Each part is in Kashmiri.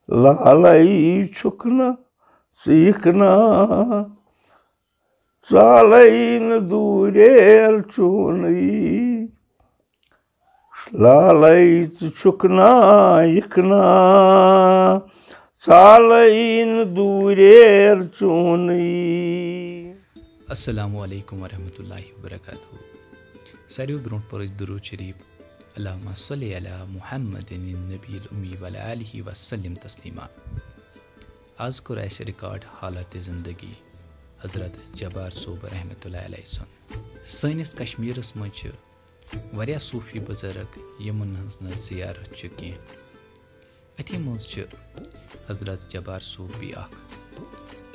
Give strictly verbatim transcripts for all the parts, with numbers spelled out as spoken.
لالَے چھُکھ نا ژٕ یِکھ نا، ژالَے نہٕ دوٗریر چونٕے۔ لالَے ژٕ چھُکھ نا یِکھ نا، ژالَے نہٕ دوٗریر چونٕے۔ السلام علیکم ورحمۃ اللہ وبرکاتہ۔ ساروی برونٛٹھ پرو أسۍ درود شریف، اللہم صلی علی محمد النبی الامی وعلی آلہ وسلم تسلیما۔ آز کوٚر اَسہِ ریکارڈ حالات زندگی حضرت جبار صٲب رحمۃ اللہ علیہ سُنٛد۔ سٲنِس کشمیٖرس منٛز چھِ واریاہ صوٗفی بُزرگ یِمن ہٕنٛز نہٕ زیارت چھِ کینٛہہ۔ أتھی منٛز چھِ حضرت جبار صوٗفی اکھ۔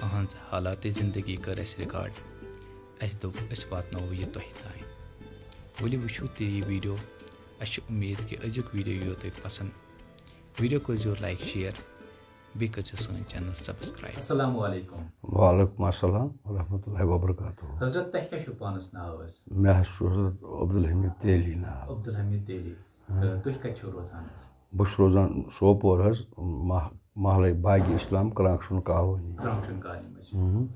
أہنٛز حالات زندگی کٔر اَسہِ ریکارڈ۔ اَسہِ دوٚپ أسۍ واتناوو یہِ تۄہہِ تام۔ ؤلِو وٕچھِو تہِ یہِ ویٖڈیو۔ اَسہِ چھِ اُمید کہِ أزیُک ویٖڈیو یِیو تۄہہِ پسنٛد۔ ویٖڈیو کٔرۍزیو لایک، شیئر، بیٚیہِ کٔرۍزیو سٲنۍ چینل سبسکرائب۔ السلام علیکم۔ وعلیکم السلام ورحمۃ اللہ وبرکاتہ۔ حضرت، تۄہہِ کیٛاہ چھُو پانَس ناو حظ؟ مےٚ حظ چھُ حضرت عبدالحمید تیلی ناو۔ عبدالحمید تیلی۔ ہاں۔ تہٕ تُہۍ کَتہِ چھِو روزان حظ؟ بہٕ چھُس روزان سوپور حظ، مح-، محلے باغِ اسلام، کرٛانٛکشُن کالونی۔ کرٛانٛکشُن کالونی منٛز چھِ۔ ہُم۔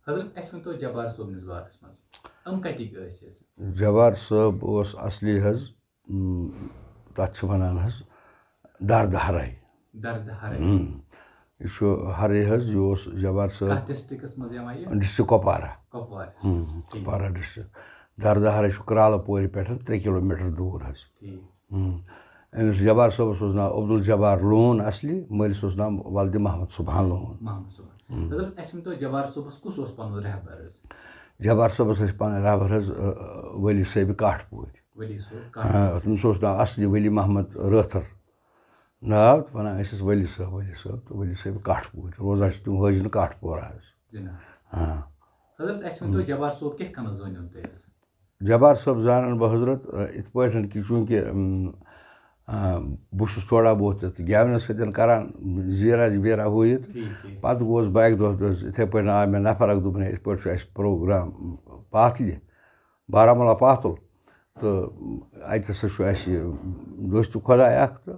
حضرت، اَسہِ ؤنۍ تو جبار صٲبنِس بارَس منٛز۔ یِم کَتِکۍ ٲسۍ حظ؟ جبار صٲب اوس اصلی حظ، اۭں، تَتھ چھِ وَنان حظ دَردٕ ہَرَے۔ دَردٕ ہَرَے۔ اۭں۔ یہِ چھُ ہَرَے حظ، یہِ اوس جبار صٲب۔ کَتھ ڈسٹرکٹس منٛز یِوان یہِ؟ ڈسٹرکٹ کۄپوارہ۔ کۄپوارہ۔ اۭں، ٹھیٖک۔ کۄپوارہ ڈسٹرکٹ۔ دَردٕ ہَرَے چھُ کرٛالہٕ پورِ پٮ۪ٹھ ترٛےٚ کِلوٗمیٖٹر دوٗر حظ۔ ٹھیٖک۔ اۭں۔ أمِس جبار صٲبَس اوس ناو عبدالجبار لون اصلی، مٲلِس اوس ناو ولدِ محمد سبحان لون۔ محمد سبحان۔ اۭں۔ حضرت، اَسہِ ؤنۍ تو، جبار صٲبَس کُس اوس پَنُن رہبر حظ؟ جبار صٲبَس ٲسۍ پَنٕنۍ رہبر حظ، ٲ، ؤلی صٲبِ کاٹھ پوٗرۍ۔ ؤلی صٲب کَتھ؟ آ، تٔمِس اوس ناو اصلی ولی محمد رٲتھر ناو، تہٕ وَنان ٲسِس ولی صٲب، ولی صٲب، تہٕ ولی صٲب کَٹھ پوٗرۍ۔ روزان چھِ تِم حٲجِن کَٹھ پورہ حظ۔ جِناب۔ آ۔ حضرت، اَسہِ ؤنۍ تو، جبار صٲب کِتھ کٔنۍ زٲنِو تُہۍ حظ؟ جبار صٲب زانان بہٕ حضرت، آ، یِتھ پٲٹھۍ کہِ چوٗنٛکہِ، اَم، آ، بہٕ چھُس تھوڑا بہت یَتھ گٮ۪ونَس سۭتۍ کَران، زیٖرا زیٖرا ہُہ یہِ تہٕ ٹھیٖک، ٹھیٖک۔ پَتہٕ گوس بہٕ اَکہِ دۄہ، دۄہ یِتھَے پٲٹھۍ آو مےٚ نفر اَکھ، دوٚپُن، ہے، یِتھ پٲٹھۍ چھُ اَسہِ پروگرام پاتھلہِ۔ بارہمولہ پاتھُل۔ تہٕ اَتہِ ہسا چھُ اَسہِ یہِ دوستہِ خۄداے اَکھ۔ تہٕ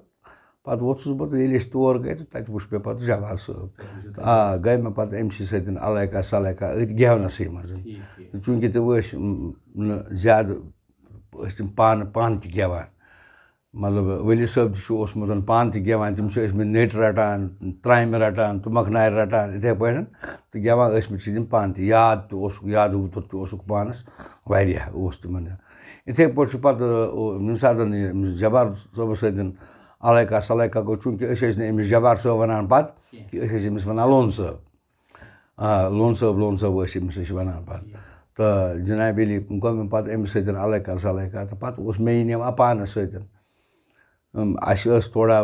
پَتہٕ ووٚتھُس بہٕ، تہٕ ییٚلہِ أسۍ تور گٔے، تہٕ تَتہِ وُچھ مےٚ پَتہٕ جبار صٲب۔ تَتہِ وُچھِو تُہۍ۔ آ، گٔے مےٚ پَتہٕ أمۍ سٕے سۭتۍ علاقہ سلاقہ أتھۍ گٮ۪ونَسٕے منٛز۔ ٹھیٖک، ٹھیٖک۔ تہٕ چوٗنٛکہِ تِم ٲسۍ، م، نہٕ زیادٕ، ٲسۍ تِم پانہٕ، پانہٕ تہِ گٮ۪وان۔ مطلب، ؤلی صٲب تہِ چھُ اوسمُت پانہٕ تہِ گٮ۪وان، تِم چھِ ٲسمٕتۍ نٔٹۍ رَٹان، ترٛامہِ رَٹان، تُمبَکھ نارِ رَٹان، یِتھَے پٲٹھۍ تہٕ گٮ۪وان ٲسمٕتۍ چھِ تِم پانہٕ تہِ۔ یاد تہِ اوسُکھ، یادٕ وُتُر تہِ اوسُکھ پانَس واریاہ اوس تِمَن۔ یِتھَے پٲٹھۍ چھُ پَتہٕ، او، ییٚمہِ ساتہٕ یہِ جبار صٲبَس سۭتۍ علاقہ سلاقہ گوٚو، چوٗنٛکہِ أسۍ ٲسۍ نہٕ أمِس جبار صٲب وَنان پَتہٕ کینٛہہ۔ کہِ أسۍ ٲسۍ أمِس وَنان لون صٲب۔ آ، لون صٲب، لون صٲب ٲسۍ أمِس أسۍ وَنان پَتہٕ۔ ٹھیٖک۔ تہٕ جناب علی گوٚو مےٚ پَتہٕ أمِس سۭتۍ علاقہ سلاقہ، تہٕ پَتہٕ اوس مےٚ یہِ نِوان پانَس سۭتۍ۔ اَم، اَسہِ ٲس تھوڑا، آ،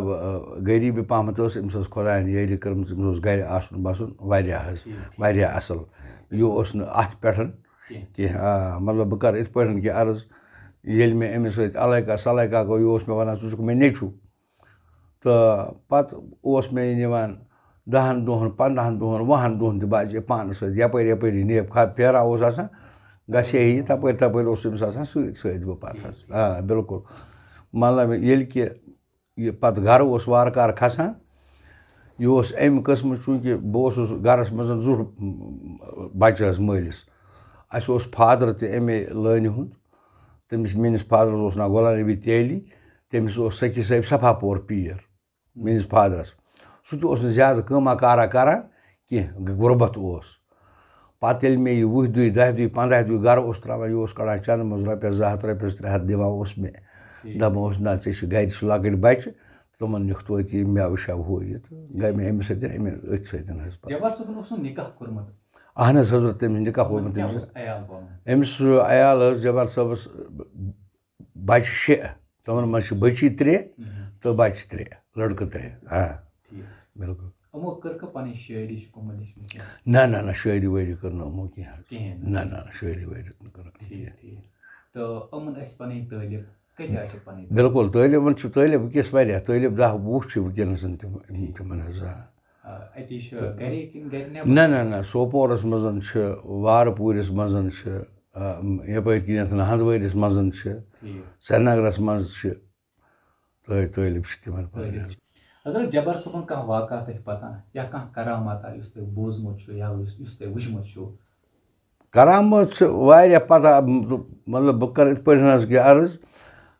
غریٖبی پَہمَتھ ٲس، أمِس ٲس خۄدایَن یٲری کٔرمٕژ، أمِس اوس گَرِ آسُن بَسُن واریاہ حظ، ٹھیٖک۔ واریاہ اَصٕل۔ یہِ اوس نہٕ اَتھ پٮ۪ٹھ کینٛہہ۔ کینٛہہ۔ آ، مطلب، بہٕ کَرٕ یِتھ پٲٹھۍ کہِ عرض، ییٚلہِ مےٚ أمِس سۭتۍ علاقہ سلاقہ گوٚو، یہِ اوس مےٚ وَنان، "ژٕ چھُکھ مےٚ نیٚچوٗ۔" تہٕ پَتہٕ اوس مےٚ یہِ نِوان دَہَن دۄہَن، پنٛداہَن دۄہَن، وُہَن دۄہَن تہِ باسہِ ہے پانَس سۭتۍ، یَپٲرۍ یَپٲرۍ یہِ نیب کھا-، پھیران اوس آسان، گژھِ ہے یہِ، تَپٲرۍ تَپٲرۍ اوس أمِس آسان سۭتۍ سۭتۍ بہٕ پَتہٕ حظ۔ آ، بِلکُل۔ مطلب، ییٚلہِ کہِ یہِ پَتہٕ گَرٕ اوس وارٕ کارٕ کھَسان، یہِ اوس اَمہِ قٕسمہٕ، چوٗنٛکہِ بہٕ اوسُس گَرَس منٛز زُٹھ بَچہٕ حظ مٲلِس۔ اَسہِ اوس فادر تہِ اَمے لٲنہِ ہُنٛد، تٔمِس، میٛٲنِس فادرَس اوس ناو غلام نبی تیلی، تٔمِس اوس سخی صٲب صفا پور پیٖر۔ میٛٲنِس فادرَس۔ سُہ تہِ اوس نہٕ زیادٕ کٲمہ کارا کران کینٛہہ، غُربت اوس۔ پَتہٕ ییٚلہِ مےٚ یہِ وُہہِ دُہہِ، دَہہِ دُہہِ، پنٛداہہِ دُہہِ گَرٕ اوس ترٛاوان، یہِ اوس کَڑان چَنٛدٕ منٛز رۄپیَس زٕ ہَتھ، رۄپیَس ترٛےٚ ہَتھ دِوان اوس مےٚ۔ ٹھیٖک۔ دَپان اوس، "نہ، ژےٚ چھِ گَرِ چھِ لۄکٕٹۍ بَچہِ، تِمَن نِکھ توتہِ یہِ مٮ۪وٕ شٮ۪وٕ ہُہ یہِ"، تہٕ گٔے مےٚ أمِس سۭتۍ، أمۍ، أتھۍ سۭتۍ حظ پَتہٕ۔ جبار صٲبُن اوسوٕ نِکاح کوٚرمُت؟ اَہَن حظ، حضرت، تٔمِس نِکاح کوٚرمُت تٔمِس۔ کیٛاہ اوس عیال پَنُن؟ أمِس چھُ عیال حظ جبار صٲبَس بَچہِ شےٚ، تِمَن منٛز چھِ بٔچی ترٛےٚ، مہم۔ تہٕ بَچہِ ترٛےٚ، لٔڑکہٕ ترٛےٚ۔ آ۔ ٹھیٖک۔ بِلکُل۔ یِمو کٔرکھٕ پَنٕنۍ شٲعری چھِ کُمَن لیچھمٕژ کینٛہہ؟ نہ، نہ، نہ، شٲعری وٲعری کٔر نہٕ یِمو کینٛہہ حظ۔ کِہیٖنۍ۔ نہ، نہ، نہ، شٲعری وٲعری نہٕ کٔرٕکھ نہٕ ٹھیٖک، کینٛہہ۔ ٹھیٖک۔ تہٕ یِمَن ٲسۍ پَنٕنۍ طٲلب، کَتہِ ٲسِکھ پَنٕنۍ طٲلب؟ بِلکُل، طٲلب وَن چھِ، طٲلب وٕنکیٚس واریاہ، طٲلب دَہ وُہ چھِ وٕنکیٚنَس تِم، تِمَن حظ، آ۔ آ، اَتی چھِ گَرے کِنہٕ گَرِ نٮ۪بر؟ نہ، نہ، نہ، سوپورَس منٛز چھِ، وارٕ پوٗرِس منٛز چھِ، آ، یَپٲرۍ کِنٮ۪تھ ہَنٛدوٲرِس منٛز چھِ، ٹھیٖک۔ سرینگرَس منٛز چھِ، طٲ-، طٲلب چھِ تِمَن پَران۔ طٲلب چھِ۔ حضرت جبار صٲبُن کانٛہہ واقعہ تۄہہِ پتہ یا کانٛہہ کرامت یُس تۄہہِ بوٗزمُت چھُ یا یُس یُس تۄہہِ وٕچھمُت چھُ؟ کرامت چھِ واریاہ پتہ، مطلب، بہٕ کرٕ یِتھ پٲٹھۍ حظ کہِ عرض،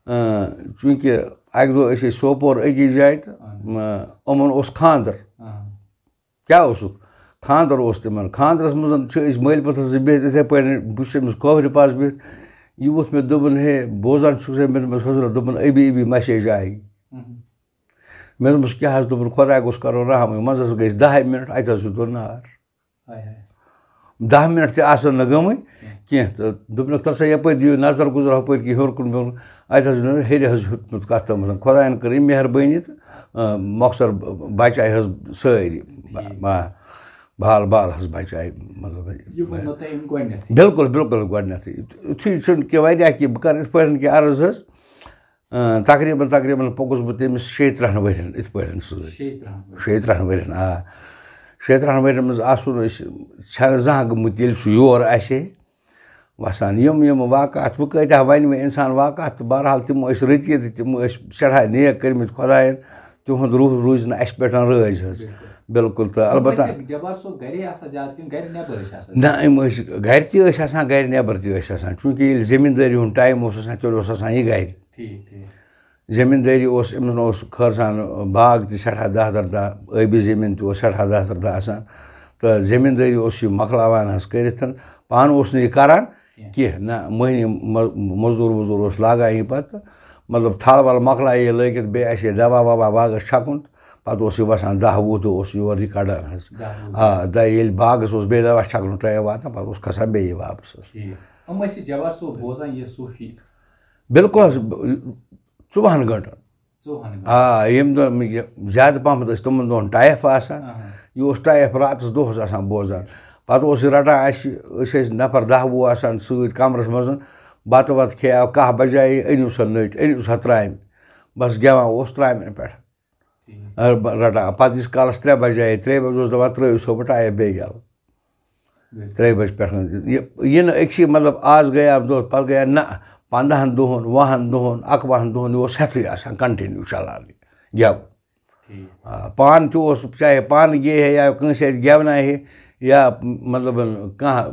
اۭں، چوٗنٛکہِ اَکہِ دۄہ ٲسۍ أسۍ سوپور أکِس جایہِ تہٕ، اۭں، یِمَن اوس خانٛدر۔ اۭں۔ کیٛاہ اوسُکھ؟ خانٛدر اوس تِمَن۔ خانٛدرَس منٛز چھِ أسۍ مٲلۍ پوٚتھَس زٕ بِہِتھ یِتھَے پٲٹھۍ، بہٕ چھُس أمِس کۄفرِ پاس بِہِتھ۔ یہِ ووٚتھ مےٚ، دوٚپُن، ہے، بوزان چھُکھ ژٕ؟ مےٚ دوٚپمَس، حضرت، دوٚپُن، ابھی ابھی message آئی۔ اۭں۔ مےٚ دوٚپمَس، کیٛاہ حظ؟ دوٚپُن، خۄداے گوٚژھ کَرُن رحم، منٛزَس گٔے دَہَے مِنَٹ، اَتہِ حظ چھُ دوٚر نار۔ ہاے ہاے۔ دَہ مِنَٹ تہِ آسَن نہٕ گٔمٕتۍ کینٛہہ۔ تہٕ دوٚپنَکھ، تَلہٕ سا یَپٲرۍ دِیِو نظر گُزر ہُپٲرۍ کِنۍ ہیوٚر کُن بۄن کُن۔ اَتہِ حظ چھُ ہیٚرِ حظ ہیوٚتمُت کَتھ تامَتھ۔ خۄدایَن کٔرٕنۍ مہربٲنی تہٕ، آ، مۄخصر بَچاے حظ سٲری۔ با-، با-، بال بال حظ بَچاے، مطلب۔ یہِ ووٚنمو تۄہہِ أمۍ گۄڈٕنٮ۪تھٕے۔ بِلکُل، بِلکُل، گۄڈٕنٮ۪تھٕے۔ یُتھُے چھُنہٕ کینٛہہ، واریاہ کینٛہہ، بہٕ کَرٕ یِتھ پٲٹھۍ کینٛہہ عرض حظ۔ اۭں، تقریٖباً، تقریٖباً پوٚکُس بہٕ تٔمِس شیٚیہِ تٕرٛہَن ؤرِین یِتھ پٲٹھۍ سۭتۍ۔ شیٚیہِ تٕرٛہَن ؤرِین۔ شیٚیہِ تٕرٛہَن ؤرِین، آ۔ شیٚیہِ تٕرٛہَن ؤرِین منٛز آسو نہٕ أسۍ، چھَنہٕ زانٛہہ گٔمٕتۍ ییٚلہِ سُہ یور آسہِ ہے وَسان۔ یِم، یِم واقعات وۄنۍ کۭتیٛاہ وَنہِ وۄنۍ اِنسان واقعات، تہٕ بہرحال تِم ٲسۍ رٔتی تہٕ تِم ٲسۍ سٮ۪ٹھاہ نیک کٔرمٕتۍ خۄدایَن۔ تِہُنٛد روح روٗزِ نہٕ اَسہِ پٮ۪ٹھ رٲضۍ حظ۔ بِلکُل۔ بِلکُل، تہٕ البتہ۔ ویسے جبار صٲب گرے آسان زیادٕ کِنہٕ گرِ نٮ۪بر ٲسۍ آسان؟ نہ، یِم ٲسۍ گرِ تہِ ٲسۍ آسان، گرِ نٮ۪بر تہِ ٲسۍ آسان۔ چوٗنٛکہِ ییٚلہِ زٔمیٖندٲری ہُنٛد ٹایم اوس آسان، تیٚلہِ اوس آسان یہِ گرِ۔ ٹھیٖک، ٹھیٖک۔ زٔمیٖندٲری اوس، أمِس اوس خٲر سان باغ تہِ سٮ۪ٹھاہ دَہ دَر دَہ، ٲبی زٔمیٖن تہِ اوس سٮ۪ٹھاہ دَہ دَر دَہ آسان۔ تہٕ زٔمیٖندٲری اوس یہِ مۄکلاوان حظ کٔرِتھ۔ پانہٕ اوس نہٕ یہِ کران کینٛہہ۔ کینٛہہ۔ نہ، مٔہنی مہ-، مزدوٗر وزدوٗر اوس لاگان یہِ پَتہٕ۔ مطلب، تھل ول مۄکلایے لٲگِتھ، بیٚیہِ آسہِ ہے دوا ووا باغس چھکُن، پَتہٕ اوس یہِ وَسان دَہ وُہ دۄہ اوس یور یہِ کَڑان حظ۔ دَہ وُہ آ، دۄہ ییٚلہِ باغس اوس بیٚیہِ دوا چھَکنُک ٹایم واتان، پَتہٕ اوس کھسان بیٚیہِ واپس حظ۔ ٹھیٖک۔ یِم ٲسۍ جبار صٲب بوزان یہِ صوٗفی؟ بِلکُل حظ، ب-، ژۄوُہَن گٲنٛٹَن۔ ژۄوُہَن گٲنٛٹَن۔ آ، ییٚمہِ دۄہ یہِ زیادٕ پَہمَتھ ٲسۍ تِمَن دۄہَن ٹایِف آسان، اَہَن۔ یہِ اوس ٹایِف راتَس دۄہَس آسان بوزان۔ پَتہٕ اوس یہِ رَٹان اَسہِ، أسۍ ٲسۍ نفر دَہ وُہ آسان سۭتۍ کَمرَس منٛز، بَتہٕ وَتہٕ کھیٚیاو کاہ بَجے، أنِو سا نٔٹۍ، أنِو سا ترٛامہِ، بَس گٮ۪وان اوس ترٛامٮ۪ن پٮ۪ٹھ۔ ٹھیٖک۔ ٲں، ب-، رَٹان۔ پَتہٕ ییٖتِس کالَس ترٛےٚ بَجے، ترٛیٚیہِ بَجہِ اوس دَپان، "ترٛٲیِو سا بہٕ ٹایِپ بیٚیہِ یَلہٕ۔" بِلکُل۔ ترٛیٚیہِ بَجہِ پٮ۪ٹھ۔ یہِ، یہِ نہٕ أکسٕے، مطلب، آز گٔیاو دۄہ، پَتہٕ گٔیاو نہ، پنٛداہَن دۄہَن، وُہَن دۄہَن، اَکوُہَن دۄہَن، یہِ اوس ہٮ۪تھٕے آسان continue چَلان یہِ گٮ۪وُن۔ ٹھیٖک۔ آ، پانہٕ تہِ اوس، چاہے پانہٕ گیٚیہِ ہے یا کٲنٛسہِ اَتھِ گٮ۪ونایہِ ہے، یا، مطلب، کانٛہہ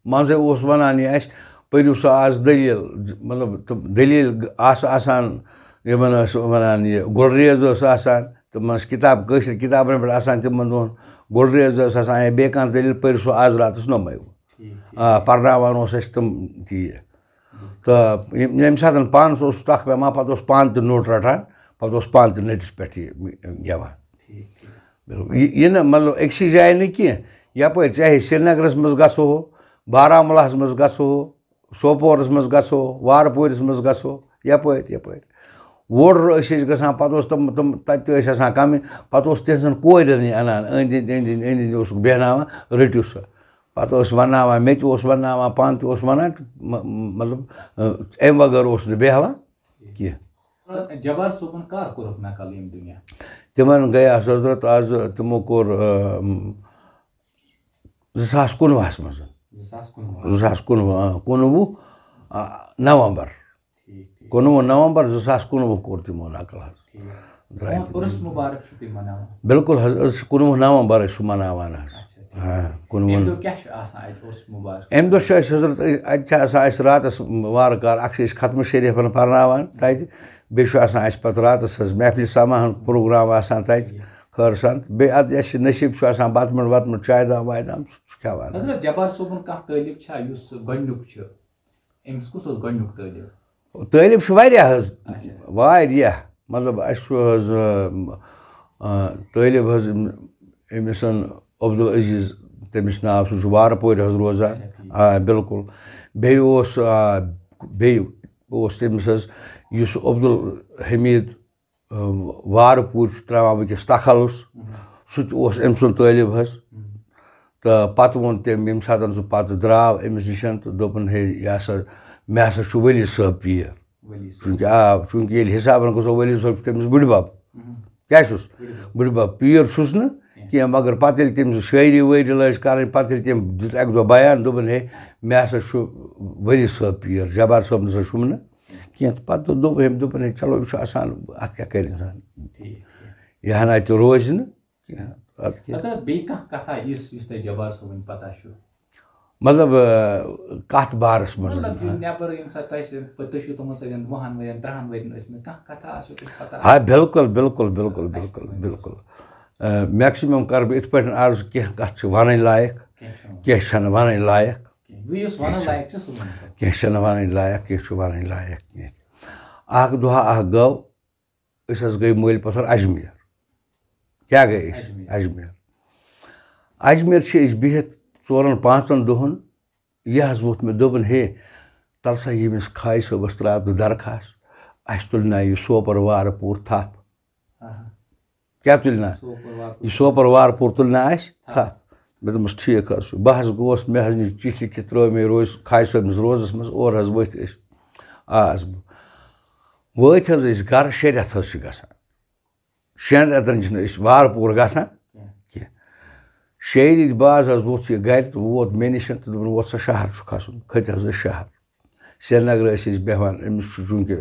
منٛزَے اوس وَنان یہِ اَسہِ، "پٔرِو سا آز دٔلیٖل"، مطلب، تِم دٔلیٖل آسہٕ آسان، یِمَن ٲس وَنان یہِ گُلریز ٲس آسان، تِم ٲس کِتاب، کٲشِر کِتابَن پٮ۪ٹھ آسان تِمَن دۄہَن، گُلریز ٲس آسان یا بیٚیہِ کانٛہہ دٔلیٖل، "پٔرِو سا آز راتَس نوٚمَے"۔ ٹھیٖک، ٹھیٖک۔ آ، پَرناوان اوس اَسہِ تِم تہِ یہِ۔ تہٕ ییٚمہِ، ییٚمہِ ساتہٕ پانَس اوس تَکھ پٮ۪وان، پَتہٕ اوس پانہٕ تہِ نوٚٹ رَٹان، پَتہٕ اوس پانہٕ تہِ نٔٹِس پٮ۪ٹھ یہِ گٮ۪وان۔ ٹھیٖک، ٹھیٖک۔ بِلکُل۔ یہِ، یہِ نہٕ، مطلب، أکسٕے جایہِ نہٕ کینٛہہ، یَپٲرۍ چاہے سرینگرَس منٛز گژھو ہو، بارہمولاہَس منٛز گژھو ہو، سوپورَس منٛز گژھو ہو، وارپوٗرِس منٛز گژھو ہو، یَپٲرۍ، یَپٲرۍ۔ ووڈر ٲسۍ أسۍ گژھان، پَتہٕ اوس تِم، تِم تَتہِ تہِ ٲسۍ آسان کَمٕے، پَتہٕ اوس تِہنٛزَن کورٮ۪ن یہِ اَنان، أنٛدۍ أنٛدۍ، أنٛدۍ أنٛدۍ، أنٛدۍ أنٛدۍ اوسُکھ بیٚہناوان، "رٔٹِو سا۔" پَتہٕ ٲس وَنناوان، مےٚ تہِ اوس وَنناوان، پانہٕ تہِ اوس وَنان، تہٕ مہ-، مطلب، اَمہِ وغٲر اوس نہٕ بیٚہوان کینٛہہ۔ جبار صٲبُن کر کوٚرُکھ نقل ییٚمہِ دُنیا؟ تِمَن گٔے اَسہِ حضرت آز، تِمو کوٚر، آ، زٕ ساس کُنوُہَس منٛز۔ زٕ ساس کُنوُہ۔ زٕ ساس کُنوُہ، آ، کُنوُہ، آ، نومبر۔ ٹھیٖک، ٹھیٖک۔ کُنوُہ نومبر زٕ ساس کُنوُہ کوٚر تِمو نقل حظ۔ ٹھیٖک۔ درٛاے تِم۔ عُرُس مُبارک چھُو تُہۍ مناوان؟ بِلکُل حظ، أسۍ چھِ کُنوُہ نومبر أسۍ چھِ مناوان حظ۔ اچھا، ٹھیٖک۔ آ، کُنوُہ۔ اَمہِ دۄہ کیٛاہ چھُ آسان اَتہِ عُرُس مُبارک؟ اَمہِ دۄہ چھُ اَسہِ حضرت، اَتہِ چھِ آسان اَسہِ راتَس وارٕ کارٕ، اَکھ چھِ أسۍ ختمہٕ شریٖفَن پَرناوان تَتہِ، بیٚیہِ چھُ آسان اَسہِ پَتہٕ راتَس حظ محفلہِ سماہَن پروگرام آسان تَتہِ۔ ٹھیٖک۔ خٲر سان۔ بیٚیہِ اَتھ یَس یہِ نصیٖب چھُ آسان بَتہٕ مِنٛڈ وَتہٕ مِنٛڈ، چایہِ دام وایہِ دام، سُہ چھُ کھٮ۪وان۔ حضرت جبار صٲبُن کانٛہہ طٲلب چھا یُس گۄڈٕنیُک چھُ؟ أمِس کُس اوس گۄڈٕنیُک طٲلب؟ طٲلب چھِ واریاہ حظ، اچھا۔ واریاہ۔ مطلب، اَسہِ چھُ حظ، آ، آ، طٲلب حظ أمۍ، أمِس عبدالعزیز، تٔمِس ناو، سُہ چھُ وارٕ پورِ حظ روزان۔ اچھا، ٹھیٖک۔ آ، بِلکُل۔ بیٚیہِ اوس، آ، بیٚیہِ اوس تٔمِس حظ، یُس عبدالحمید، آ، وارٕ پوٗرۍ چھُ ترٛاوان وٕنکیٚس تَخَلُص، مم۔ سُہ تہِ اوس أمۍ سُنٛد طٲلب حظ۔ مم۔ تہٕ پَتہٕ ووٚن تٔمۍ، ییٚمہِ ساتہٕ سُہ پَتہٕ درٛاو أمِس نِش تہٕ دوٚپُن، "ہے، یہِ ہسا، مےٚ ہسا چھُ ؤلی صٲب پیٖر۔" ؤلی صٲب۔ چوٗنٛکہِ، آ، چوٗنٛکہِ ییٚلہِ حِسابَن گوٚژھ ؤلی صٲب چھُ تٔمِس بٕڈِبَب۔ مم۔ کیٛاہ چھُس؟ بٕڈِبَب۔ بٕڈِبَب پیٖر چھُس نہٕ کینٛہہ۔ کینٛہہ، مگر پَتہٕ ییٚلہِ تٔمۍ سٕنٛز شٲعری وٲعری لٲج کَرٕنۍ، پَتہٕ ییٚلہِ تٔمۍ دیُت اَکہِ دۄہ بیان، دوٚپُن، "ہے، مےٚ ہسا چھُ ؤلی صٲب پیٖر، جبار صٲب نہ سا چھُم نہٕ کینٛہہ۔" تہٕ پَتہٕ دوٚپ أمۍ، دوٚپُن، "ہے، چلو، یہِ چھُ آسان، اَتھ کیٛاہ کَرِ اِنسان؟" ٹھیٖک، ٹھیٖک۔ یہِ ہنا تہِ روزِ نہٕ کینٛہہ۔ اَدٕ کیٛاہ؟ اَدٕ بیٚیہِ کانٛہہ کَتھا یُس یُس تۄہہِ جبار صٲبٕنۍ پَتہ چھُ؟ مطلب، آ، کَتھ بارَس منٛز؟ مطلب، یہِ نٮ۪بر ییٚمہِ ساتہٕ تۄہہِ سۭتۍ، تُہۍ چھِو تِمَن سۭتۍ وُہَن ؤرِین، ترٛہَن ؤرِین ٲسمٕتۍ، کانٛہہ کَتھا آسیو تۄہہِ پَتہ؟ آ، بِلکُل، بِلکُل، بِلکُل، اَسہِ بِلکُل، تہِ ؤنِو۔ بِلکُل۔ آ، maximum کَرٕ بہٕ یِتھ پٲٹھۍ عرض، کینٛہہ کَتھ چھِ وَنٕنۍ لایق، کینٛہہ چھُنہٕ وَنُن۔ کینٛہہ چھَنہٕ وَنٕنۍ لایق۔ کینٛہہ۔ وۄنۍ یُس وَنُن کینٛہہ چھُ۔ لایق چھُ، سُہ ؤنۍ تو۔ کینٛہہ چھَنہٕ وَنٕنۍ لایق، کینٛہہ چھُ۔ اَکھ دۄہا اَکھ گٔو، أسۍ حظ گٔے مٲلۍ پَتھر اجمیر۔ کیٛاہ گٔے أسۍ؟ اجمیر۔ اجمیر۔ اجمیر چھِ أسۍ بِہِتھ ژورَن پانٛژَن دۄہَن۔ یہِ حظ ووٚتھ مےٚ، دوٚپُن، "ہے، تَلہٕ سا ییٚمِس کھاے صٲبَس ترٛاو تہٕ درخاست، اَسہِ تُلہِ نا یہِ سوپور وارٕ پوٗر تھَپھ؟" آہا۔ کیٛاہ تُلہِ نا؟ سوپور وارٕ پوٗر۔ یہِ سوپور وارٕ پوٗر تُلہِ نا اَسہِ تھَپھ؟ تھَپھ۔ مےٚ دوٚپمَس، "ٹھیٖک حظ چھُ۔" بہٕ حظ گوس، مےٚ حظ نِچ چِٹھۍ لیکھِتھ، ترٛٲو مےٚ روزِ کھاے صٲبنِس روزَس منٛز، اورٕ حظ ؤتھۍ أسۍ۔ آ، حظ بہٕ۔ وٲتۍ حظ أسۍ گَرٕ، شےٚ رٮ۪تھ حظ چھِ گژھان۔ شٮ۪ن رٮ۪تَن چھِنہٕ أسۍ وارٕ پوٗر گژھان کینٛہہ۔ شیٚیہِ رٮ۪تۍ بعد حظ ووٚتھ یہِ گَرِ تہٕ ووت مےٚ نِش تہٕ دوٚپُن، "ووت سا شہر چھُکھ کھسُن؟" کھٔتۍ حظ أسۍ شہر۔ سرینگرٕ ٲسۍ أسۍ بیٚہوان، أمِس چھُ چوٗنٛکہِ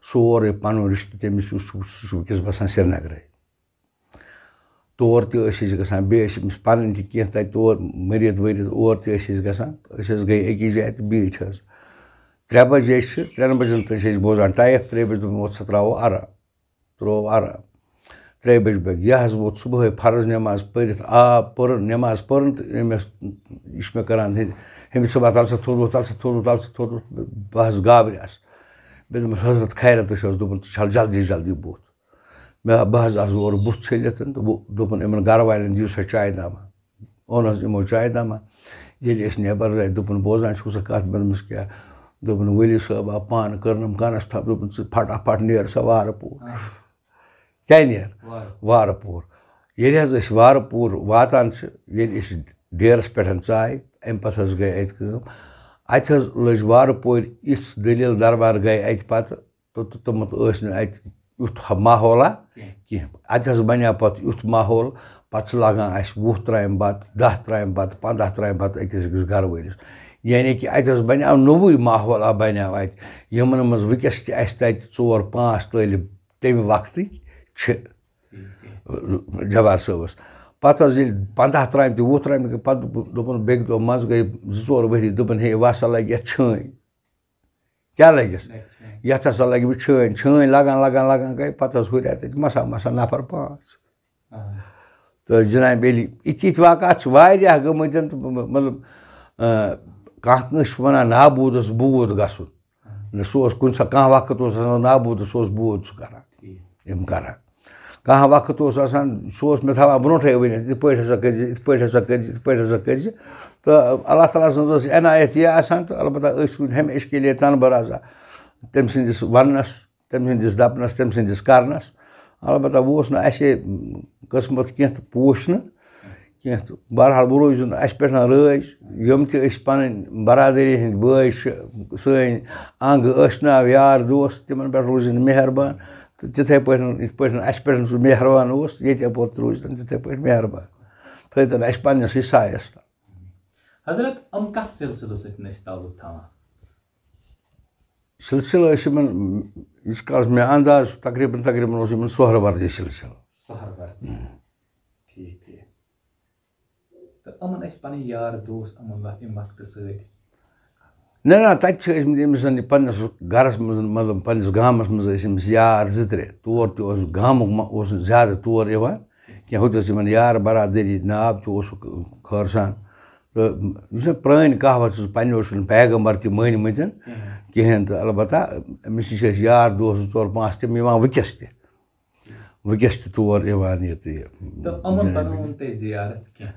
سورُے پَنُن رِشتہٕ تٔمِس یُس چھُ، سُہ چھُ وٕنکیٚس بَسان سرینگرَے۔ تور تہِ ٲسۍ أسۍ گژھان، بیٚیہِ ٲسۍ أمِس پَنٕنۍ تہِ کینٛہہ تَتہِ تور مٔرِتھ ؤرِتھ، اور تہِ ٲسۍ أسۍ گژھان۔ أسۍ حظ گٔے أکِس جایہِ تہٕ بیٖٹھۍ حظ۔ ترٛےٚ بجے چھِ، ترٛٮ۪ن بَجَن تام چھِ أسۍ بوزان ٹایپ، ترٛیٚیہِ بَجہِ دوٚپُن، "ووت سا ترٛاوو آرام۔" ترٛوو آرام۔ ترٛیٚیہِ بجہِ بٲگۍ۔ یہِ حظ ووت صُبحٲے فرض نٮ۪ماز پٔرِتھ، آب پٔرٕن، نٮ۪ماز پٔرٕن تہٕ أمۍ ٲس، یہِ چھُ مےٚ کَران، ہے، ہُمِس چھِ وَتھ، "تَلہٕ سا تھوٚد وۄتھ، تَلہٕ سا تھوٚد وۄتھ، تَلہٕ سا تھوٚد وۄتھ۔" بہٕ حظ گابریٛاس۔ مےٚ دوٚپمَس، "حضرت خیرت، تُہۍ چھِو حظ؟" دوٚپُن، "ژٕ چھَلہٕ جلدی جلدی بُتھ۔" مےٚ، بہٕ حظ آس اورٕ بُتھ چھٔلِتھ تہٕ بہٕ دوٚپُن یِمَن گَرٕ والٮ۪ن، "دِیِو سا چایہِ دامہ۔" اوٚن حظ یِمو چایہِ دامہ۔ ییٚلہِ أسۍ نٮ۪بر درٛاے، دوٚپُن، "بوزان چھُکھ سا کَتھ؟" مےٚ دوٚپمَس، "کیٛاہ؟" دوٚپُن، "ؤلی صٲب آو پانہٕ کٔرنَم کَنَس تھَپھ۔" دوٚپُن، "ژٕ پھٹافٹ نیر سا وارٕ پوٗر۔" آ۔ کیٛاہ نیر؟ وارٕ۔ وارٕ پوٗر۔ ییٚلہِ حظ أسۍ وارٕ پوٗر واتان چھِ، ییٚلہِ أسۍ ڈیرَس پٮ۪ٹھ ژاے، اَمہِ پَتہٕ حظ گٔے اَتہِ کٲم۔ اَتہِ حظ لٔج وارٕ پورِ یِژھ دٔلیٖل دربار گٔے اَتہِ پَتہٕ، تہٕ، تہٕ تِمَن ٲسۍ نہٕ اَتہِ یُتھ ہا ماحولہ کینٛہہ۔ کینٛہہ۔ اَتہِ حظ بَنیٛو پَتہٕ یُتھ ماحول، پَتہٕ چھِ لاگان اَسہِ وُہ ترٛامہِ بَتہٕ، دَہ ترٛامہِ بَتہٕ، پنٛداہ ترٛامہِ بَتہٕ أکِس أکِس گَرٕ وٲلِس۔ یعنی کہِ اَتہِ حظ بَنیٛو نوٚوُے ماحولہ بَنیٛو اَتہِ، یِمَن منٛز وٕنکٮ۪س تہِ اَسہِ تَتہِ ژور پانٛژھ طٲلب تَمہِ وقتٕکۍ چھِ۔ ٹھیٖک، ٹھیٖک۔ جبار صٲبَس۔ پَتہٕ حظ ییٚلہِ پنٛداہ ترٛامہِ تہِ، وُہ ترٛامہِ تہِ، پَتہٕ دوٚپُن، بیٚکہِ دۄہ منٛز گٔے زٕ ژور ؤری، دوٚپُن، "ہے، وَ سا لَگہِ یَتھ چھٲنۍ۔" کیٛاہ لَگٮ۪س؟ لَگہِ چھٲنۍ۔ یَتھ ہسا لَگہِ وۄنۍ چھٲنۍ، چھٲنۍ لَگان، لَگان، لَگان گٔے، پَتہٕ حظ ہُرے تَتہِ مَسا، مَسا نفر پانٛژھ۔ آ۔ تہٕ جناب علی، یِتھۍ، یِتھۍ واقعات چھِ واریاہ گٔمٕتۍ تہٕ مطلب، آ، کانٛہہ کٲنٛسہِ چھُ وَنان نابوٗدَس بوٗد گژھُن۔ آ۔ نہ، سُہ اوس کُنہِ ساتہٕ، کانٛہہ وقت اوس آسان نابوٗدَس، سُہ اوس بوٗد سُہ کران۔ ٹھیٖک۔ یِم کران۔ کانٛہہ وقت اوس آسان، سُہ اوس مےٚ تھاوان برونٛٹھٕے ؤنِتھ، یِتھ پٲٹھۍ ہسا کٔرۍ زِ، یِتھ پٲٹھۍ ہسا کٔرۍ زِ، یِتھ پٲٹھۍ ہسا کٔرۍ زِ۔ تہٕ اللہ تعالیٰ سٕنٛز ٲس عنایت یہِ آسان، تہٕ البتہ أسۍ روٗدۍ ہمیشہِ کے لیے تنبہٕ روزان۔ تٔمۍ سٕنٛدِس وننس، تٔمۍ سٕنٛدِس دپنس، تٔمۍ سٕنٛدِس کرنس۔ البتہ وۄنۍ اوس نہٕ اَسہِ قٕسمت کینٛہہ تہٕ پوش نہٕ کینٛہہ۔ تہٕ بہرحال، وۄنۍ روٗزِن اَسہِ پٮ۪ٹھ رٲضۍ، یِم تہِ أسۍ پنٕنۍ برادٔری ہٕنٛدۍ بٲے چھِ، سٲنۍ انٛگ ٲشناو یار دوس، تِمن پٮ۪ٹھ روٗزِن مہربان۔ تہٕ تِتھَے پٲٹھۍ، یِتھ پٲٹھۍ اَسہِ پٮ۪ٹھ سُہ مہربان اوس، ییٚتہِ یَپور تہِ روٗزۍتَن تِتھَے پٲٹھۍ مہربان۔ تھٲیتَن اَسہِ پنٛنِسٕے سایَس تَل۔ حضرت، یِم کَتھ سلسلہٕ سۭتۍ چھِ أسۍ تعلق تھاوان؟ سلسلہٕ ٲسۍ یِمَن، یُس کالَس مےٚ انداز چھُ، تقریٖباً، تقریٖباً اوس یِمَن سہروردی سلسلہٕ۔ سہروردی۔ ہُم۔ ٹھیٖک، ٹھیٖک۔ تہٕ یِمَن ٲسۍ پَنٕنۍ یار دوس یِمَن وق-، اَمہِ وقتہٕ سۭتۍ؟ نہ، نہ، تَتہِ چھِ ٲسۍمٕتۍ أمِس زَن یہِ پنٛنِس گَرَس منٛز، مطلب، پنٛنِس گامَس منٛز ٲسۍ أمِس یار زٕ ترٛےٚ۔ تور تہِ اوس، گامُک ما-، اوس نہٕ زیادٕ تور یِوان کینٛہہ۔ ہُتہِ ٲس یِمَن یار برادٔری، ناو تہِ اوسُکھ خٲرسان۔ تہٕ یُس مےٚ پرٛٲنۍ کہاوت چھِ، پنٛنیو چھُنہٕ پیغمبر تہِ مٲنۍمٕتۍ کِہیٖنۍ۔ کِہیٖنۍ۔ تہٕ البتہ أمِس نِش ٲسۍ یار دوس زٕ ژور پانٛژھ تِم یِوان وٕنکٮ۪س تہِ۔ وٕنکٮ۪س تہِ تور یِوان یہِ تہٕ یہِ۔ تہٕ یِمَن بَنووُن تۄہہِ زیارت کینٛہہ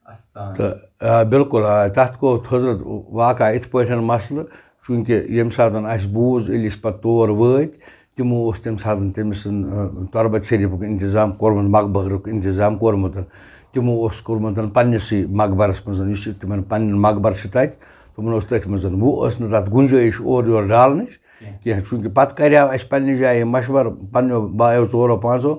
اَستان؟ تہٕ، آ، بِلکُل، آ، تَتھ گوٚو حضرت واقعہ یِتھ پٲٹھۍ مسلہٕ، چوٗنٛکہِ ییٚمہِ ساتہٕ اَسہِ بوٗز، ییٚلہِ أسۍ پَتہٕ تور وٲتۍ، تِمو اوس تَمہِ ساتہٕ تٔمۍ سٕنٛد، آ، تربت شریٖفُک اِنتظام کوٚرمُت، مقبرُک اِنتظام کوٚرمُت۔ تِمو اوس کوٚرمُت پنٛنِسٕے مقبرَس منٛز، یُس یہِ تِمَن پنٛنٮ۪ن مقبر چھِ تَتہِ، تِمَن اوس تٔتھۍ منٛز۔ وۄنۍ ٲس نہٕ تَتھ گُنجٲیِش اورٕ یورٕ ڈالنٕچ۔ کینٛہہ۔ کینٛہہ، چوٗنٛکہِ پَتہٕ کَریو اَسہِ پنٛنہِ جایہِ مَشوَرٕ، پنٛنیو بایو ژورو پانٛژو،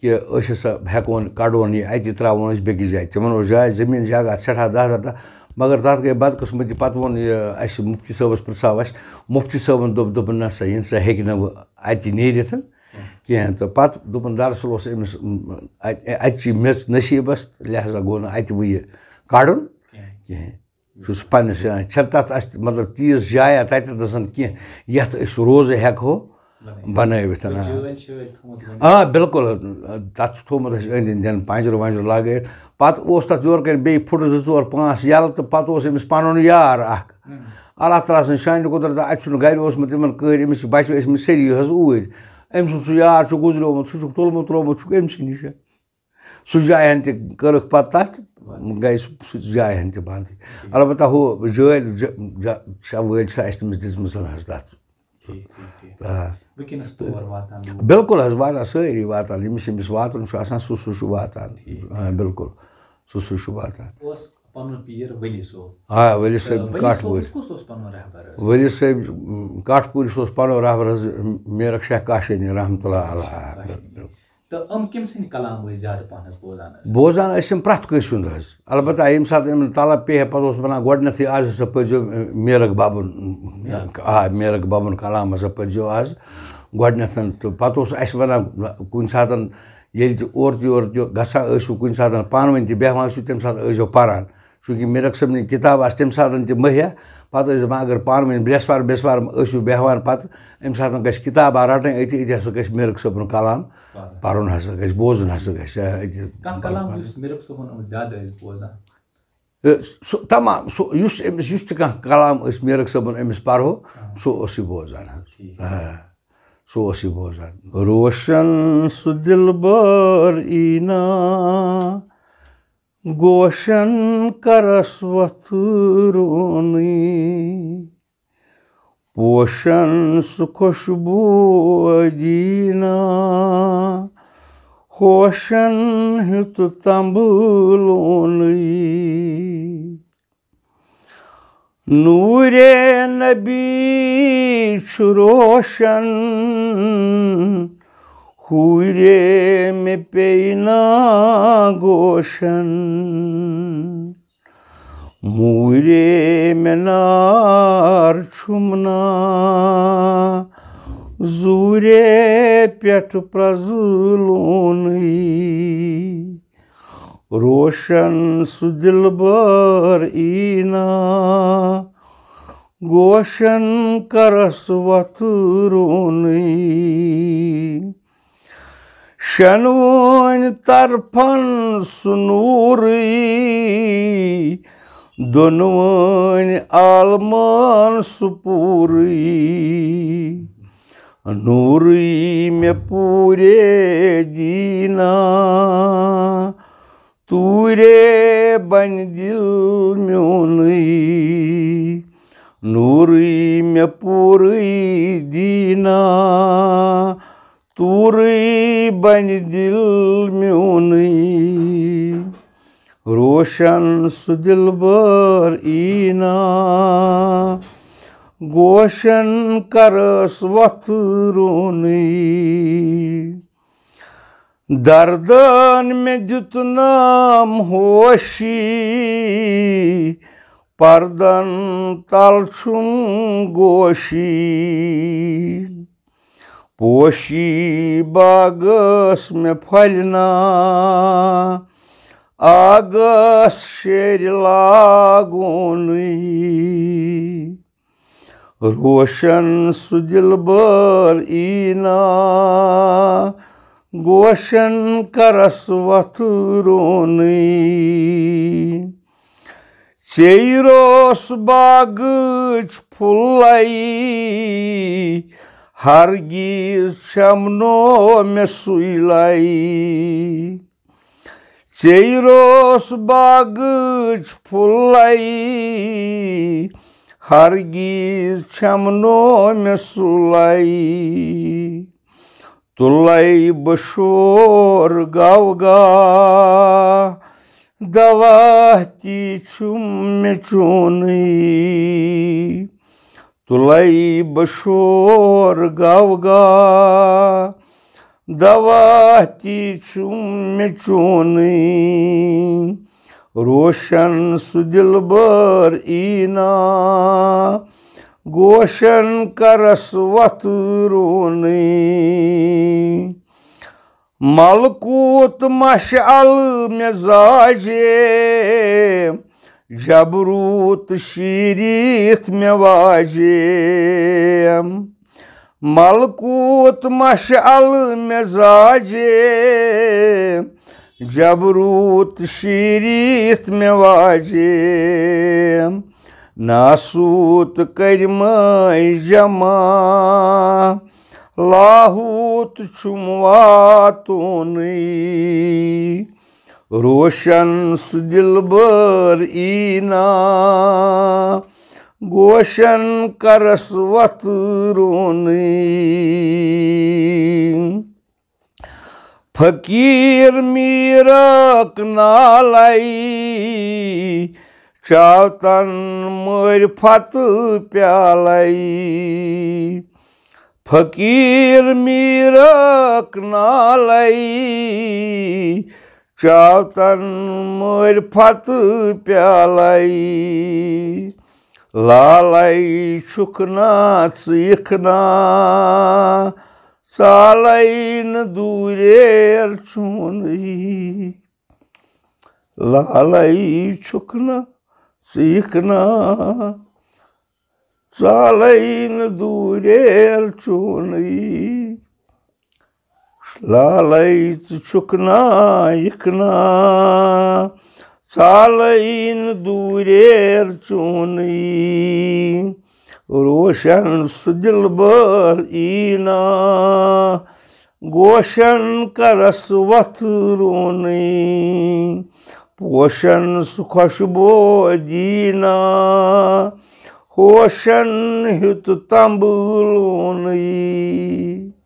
کہِ أسۍ ہسا ہٮ۪کون، کَڑون یہِ اَتی، ترٛاوون أسۍ بیٚکِس جایہِ۔ تِمَن اوس جاے زٔمیٖن جگہ سٮ۪ٹھاہ دَہ دَہ دَہ، مگر تَتھ گٔے بدقٕسمتی۔ پَتہٕ ووٚن یہِ اَسہِ مُفتی صٲبَس، پِرٛژھاو اَسہِ، مُفتی صٲبَن دوٚپ، دوٚپُن، "نہ سا، یہِ نہ سا ہیٚکہِ نہٕ وۄنۍ اَتہِ نیٖرِتھ، کینٛہہ۔ تہٕ پَتہٕ دوٚپُن، دراصل اوس أمِس، م، اَتہِ اَتہِ چی میٚژ نصیٖبَس، تہٕ لہذا گوٚو نہٕ اَتہِ وۄنۍ یہِ کَڑُن کینٛہہ۔ چھُس پنٛنِس جایہِ، چھَنہٕ تَتھ اَسہِ مطلب تیٖژ جایا تَتٮ۪تھ نَسَن کینٛہہ یَتھ أسۍ روزٕ ہٮ۪کہٕ ہو بَنٲوِتھ۔ آ۔ جٲلۍ شٲلۍ تھوٚمُت وۄنۍ۔ آ، بِلکُل۔ تَتھ چھُ تھوٚمُت اَسہِ أنٛدۍ أنٛدۍ دِنہٕ پَنٛجرٕ وَنٛجرٕ لَگٲیِتھ۔ پَتہٕ اوس تَتھ یورٕ کَنۍ بیٚیہِ فُٹہٕ زٕ ژور پانٛژھ یَلہٕ، تہٕ پَتہٕ اوس أمِس پَنُن یار اَکھ۔ ہُم۔ اللہ تعالیٰ سٕنٛز شانِ قُدرت، اَتہِ چھُنہٕ گَرِ اوسمُت یِمَن کٕہٕنۍ، أمِس چھِ بَچہِ ٲسمٕتۍ سٲری حظ اوٗرۍ۔ أمۍ سُنٛد سُہ یار چھُ گُزریومُت، سُہ چھُکھ تُلمُت ترٛوومُت چھُکھ أمۍ سٕے نِش۔ سُہ جاے ہَن تہِ کٔرٕکھ پَتہٕ تَتھ، گٔے سُہ، سُہ جاے ہَن تہِ بنٛد۔ البتہ ہُہ جٲلۍ ج-، ج-، چھےٚ وٲلۍ چھےٚ اَسہِ تٔمِس دِژمٕژ حظ تَتھ۔ ٹھیٖک، ٹھیٖک، ٹھیٖک۔ آ۔ وٕنکیٚنَس تور واتان لوٗکھ۔ بِلکُل حظ واتان، سٲری واتان، ییٚمِس ییٚمِس واتُن چھُ آسان، سُہ، سُہ چھُ واتان۔ ٹھیٖک۔ آ، بِلکُل، سُہ، سُہ چھُ واتان۔ اوس پَنُن پیٖر ؤلی صٲب۔ آ، ؤلی صٲب تہٕ ؤلی کَٹھ صٲبَس وٲلۍ۔ کُس اوس پَنُن رہبر حظ؟ ؤلی صٲب، م، کَٹھ پوٗرِس اوس پَنُن رہبر حظ، میرک شاہ کاشانی رحمتہ اللہ علیہ۔ کاشانی۔ بِلکُل۔ تہٕ یِم کٔمۍ سٕنٛدۍ کلام ٲسۍ زیادٕ پَہنَس بوزان حظ؟ بوزان ٲسۍ یِم پرٛٮ۪تھ کٲنٛسہِ ہُنٛد حظ۔ البتہ ییٚمہِ ساتہٕ یِمَن طلب پیٚیہِ ہا، پَتہٕ اوس وَنان، "گۄڈٕنٮ۪تھٕے آز ہسا پٔرۍزیو، اَ، میرک بابُن، آ، میرک بابُن کلام ہسا پٔرۍزیو آز گۄڈٕنٮ۪تھ۔" تہٕ پَتہٕ اوس اَسہِ وَنان، کُنہِ ساتہٕ ییٚلہِ تہِ اورٕ تہِ یورٕ تہِ گژھان ٲسِو، کُنہِ ساتہٕ پانہٕ ؤنۍ تہِ بیٚہوان ٲسِو، تَمہِ ساتہٕ ٲسۍزیو پَران۔ چوٗنٛکہِ میرک صٲبنہِ کِتاب آسہٕ تَمہِ ساتہٕ تہِ مٔہیا، پَتہٕ ٲسۍ دَپان، اگر پانہٕ ؤنۍ برٛٮ۪سوار، برٛٮ۪سوار ٲسِو بیٚہوان، پَتہٕ اَمہِ ساتہٕ گژھِ کِتابہ رَٹٕنۍ أتی، أتی ہسا گژھِ میرک صٲبُن کلام پَرُن۔ پَرُن ہسا گژھِ، بوزُن ہسا گژھِ، آ، أتی۔ کانٛہہ کلام یُس میرک صٲبُن زیادٕ ٲسۍ بوزان؟ تہٕ سُہ تمام، سُہ یُس أمِس، یُس تہِ کانٛہہ کلام أسۍ میرک صٲبُن أمِس پَرہو، آ۔ سُہ اوس یہِ بوزان حظ۔ ٹھیٖک۔ آ، سُہ اوس یہِ بوزان۔ روشن سُہ دِلبر ای نا، گوشن کرس وۄتھٕ رونٕے۔ پوشن سُہ خوشبو دینا، ہوشن ہیُت تمبہٕ لونٕے۔ نوٗرے نبی چھُ روشن، ہوٗرے مےٚ پیٚیہِ نا گوشن۔ موٗرے مےٚ نار چھُم نا، زوٗرے پٮ۪ٹھ پرٛزٕ لونٕے۔ روشن سُہ دِلبر ای نا، گوشن کرس وۄتھٕ رونٕے۔ شنوٕنۍ طرفن سُہ نوٗرٕے، دۄنوٕنۍ عالمن سُہ پوٗرٕے۔ نوٗرٕے مےٚ پوٗرے دینا، توٗرے بنہِ دِل میونٕے۔ نوٗرٕے مےٚ پوٗرٕے دینا، توٗرٕے بنہِ دِل میونٕے۔ روشن سُہ دِلبر ای نا، گوشن کرس وۄتھٕ رونٕے۔ دردن مےٚ دیُت نام ہوشی، پردن تل چھُم گوشی۔ پوشی باغس مےٚ پھۄلہِ نا، آگس شیرِ لاگونٕے۔ روشن سُہ دِلبر ای نا، گوشن کرس وۄتھٕ رونٕے۔ ژیٚیہِ روس باغٕچ پھُلے، ہرگیز چھَم نہٕ مےٚ سُے لَے۔ ژیٚیہِ روس باغٕچ پھُلے، ہرگیز چھَم نہٕ مےٚ سُہ لَے۔ تُلَے بہٕ شور گو گا، دوا تہِ چھُم مےٚ چونٕے۔ تُلَے بہٕ شور گو گا، دوا تہِ چھُم مےٚ چونٕے۔ روشن سُہ دِلبر ای نا، گوشن کرس وتھ رونٕے۔ ملکوت مشعل مزاجے، جبروت شیریت مےٚ واجے۔ ملکوت مشعل مزاجے، جبروت شیریت مےٚ واجے۔ ناسوت کرمے جمع، لاہوت چھُم واتونٕے۔ روشن سُہ دلبر اینا، گوشن کرس وتھ رونٕے۔ فقیر میرک نالے، چاوتن مٲرۍ فتہٕ پیالے۔ فقیر میرک نالے، چاوتن مٲرۍ فتہٕ پیالے۔ لالے چھُکھ نا ژٕ یِکھ نا، ژالے نہٕ دوٗریر چونٕے۔ لالے چھُکھ نا ژٕ یِکھ نا، ژالے نہٕ دوٗریر چونٕے۔ لالے ژٕ چھُکھ نا یِکھ نا، ژالے نہٕ دوٗریر چونٕے۔ روشن سُہ دلبر اینا، گوشن کرس وتھ رونٕے۔ پوشن سُہ خوشبو دینا، ہوشن ہیوٚت تمبہٕ لونٕے۔